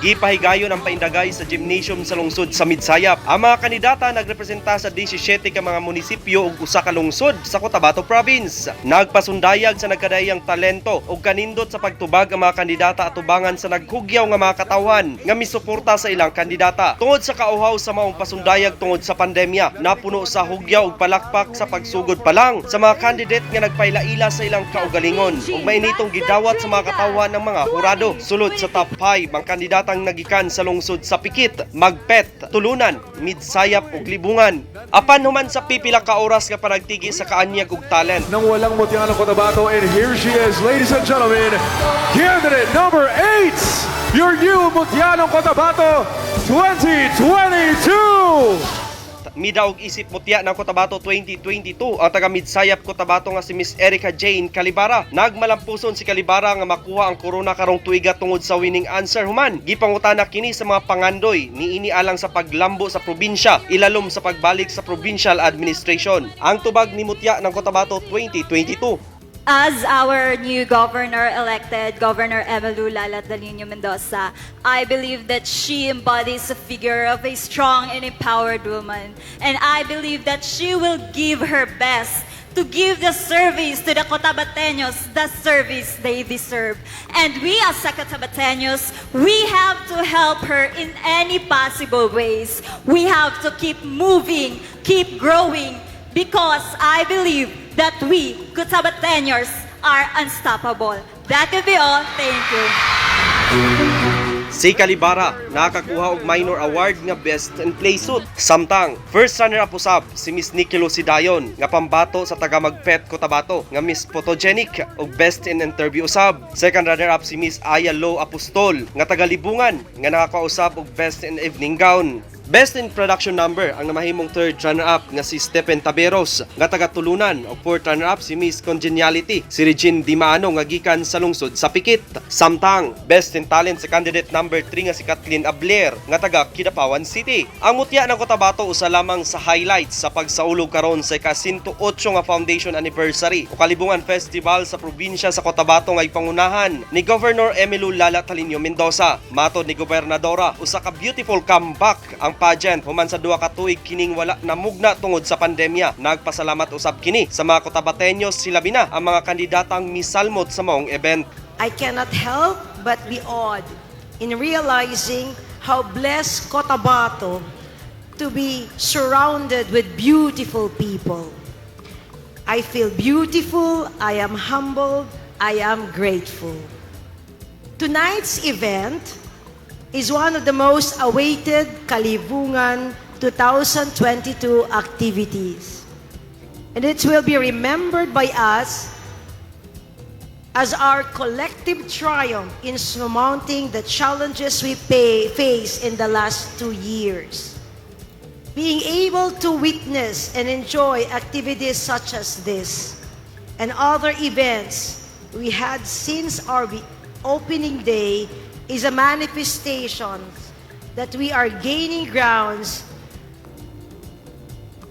Gipahigayon ang paindagay sa gymnasium sa lungsod sa Midsayap. Ang mga kandidata nagrepresenta sa 17 ka mga munisipyo ug usa ka lungsod sa Cotabato Province. Nagpasundayag sa nagkadaiyang talento ug kanindot sa pagtubag ang mga kandidata atubangan sa naghugyaw nga mga katawhan nga misuporta sa ilang kandidata. Tungod sa kauhaw sa maong pasundayag tungod sa pandemya, napuno sa hugyaw ug palakpak sa pagsugod pa lang sa mga candidate nga nagpaila-ila sa ilang kaugalingon ug mainitong gidawat sa mga katawhan ng mga hurado. Sulod sa top 5 ang kandidatang nagikan sa lungsod sa Pikit, Magpet, Tulunan, Midsayap ug Libungan. Apan human sa pipila ka oras nga panagtigi sa kaanyag ug talent, Nang walang mutya ng Cotabato, and here she is, ladies and gentlemen, candidate number 8, your new Mutya ng Cotabato 2022! Midaog isip mutya ng Cotabato 2022 ang taga Midsayap, Cotabato nga si Miss Erica Jane Calibara. Nagmalampuson si Calibara nga makuha ang korona karong tuiga tungod sa winning answer human gipangutana kini sa mga pangandoy niini alang sa paglambo sa probinsya ilalom sa pagbalik sa provincial administration. Ang tubag ni mutya ng Cotabato 2022. As our new governor elected, Governor Emmylou Lala Taliño Mendoza, I believe that she embodies a figure of a strong and empowered woman. And I believe that she will give her best to give the service to the Cotabateños, the service they deserve. And we as Cotabateños, we have to help her in any possible ways. We have to keep moving, keep growing, because I believe that we, Cotabateños, are unstoppable. That will be all. Thank you. Si Calibara nakakuha og minor award nga Best in Playsuit. Samtang first runner up usab si Miss Nikki Sidayon nga pambato sa taga Magpet, Cotabato nga Miss Photogenic ug Best in Interview usab. Second runner up si Miss Aya Lo Apostol nga taga Libungan nga nakakuha usab og Best in Evening Gown. Best in Production Number ang namahimong third runner-up nga si Stephen Taberos nga taga Tulunan ug fourth runner-up si Miss Congeniality si Regine Dimano nga gikan sa lungsod sa Pikit. Samtang Best in Talent sa candidate number 3 nga si Kathleen Abler nga taga Kidapawan City. Ang mutya ng Cotabato usa lamang sa highlights sa pagsaulog karon sa ika-108 nga foundation anniversary o Kalibungan Festival sa probinsya sa Cotabato nga ipangunahan ni Governor Emmylou Lala Taliño Mendoza. Matod ni Gobernadora, usa ka beautiful comeback ang pageant human sa 2 ka tuig kining wala namugna tungod sa pandemya. Nagpasalamat usab kini sa mga Cotabateños, hilabi na ang mga kandidatang misalmot sa maong event. I cannot help but be awed in realizing how blessed Cotabato to be surrounded with beautiful people. I feel beautiful, I am humbled, I am grateful. Tonight's event is one of the most awaited Kalibungan 2022 activities. And it will be remembered by us as our collective triumph in surmounting the challenges we face in the last 2 years. Being able to witness and enjoy activities such as this and other events we had since our opening day is a manifestation that we are gaining grounds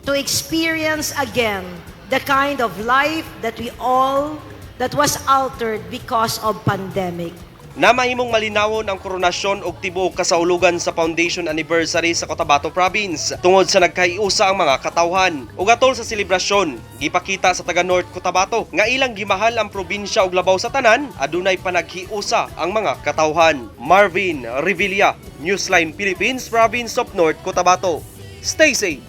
to experience again the kind of life that we all that was altered because of pandemic. Namahimong malinawon ang koronasyon og tibuok kasaulugan sa foundation anniversary sa Cotabato Province tungod sa nagkaiusa ang mga katawhan. Ug atol sa selebrasyon, gipakita sa taga North Cotabato nga ilang gimahal ang probinsya ug labaw sa tanan, adunay panaghiusa ang mga katawhan. Marvin Revilla, Newsline Philippines, Province of North Cotabato. Stay safe.